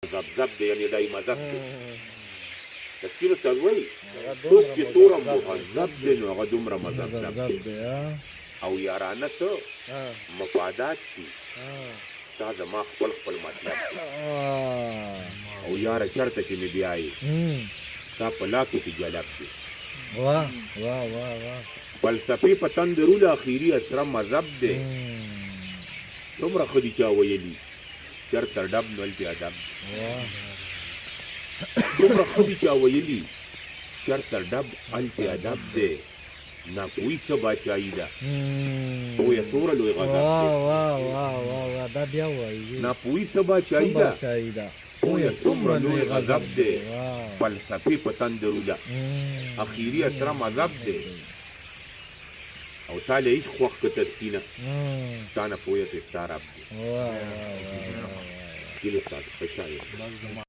مذبذب دی، یعنی ډای مذهب دی. تسکین استاد وایي څوک چې څوره مهذب دی نو هغه دومره مذبذب دی. او یارانه څه مفادات دي، ستا زما خپل خپل مطلب دی. او یاره چرته چې مې بیایې ستا په لاسو کې جلب دی. واه واه واه واه. فلسفې په تن د روله اخیري اسره مذهب دی. څومره ښه دي چا ویلي چرته ډب نو هلته ادب دی. څومره ښه دي چا ویلي چرته ډب هلته ادب دی. ناپوهي څه باچايي ده، پوهه څومره لوی غضب دی. دا بیا وایي ناپوهي څه باچايي ده، پوهه څومره لوی غضب دی. فلسفې په تن د روله اخیري اسره مذهب دی. او تا له هیڅ خوښ که تسکینه ستا نه پوهه پې ستا رب دی. سکین استاد ښه شاعر دی.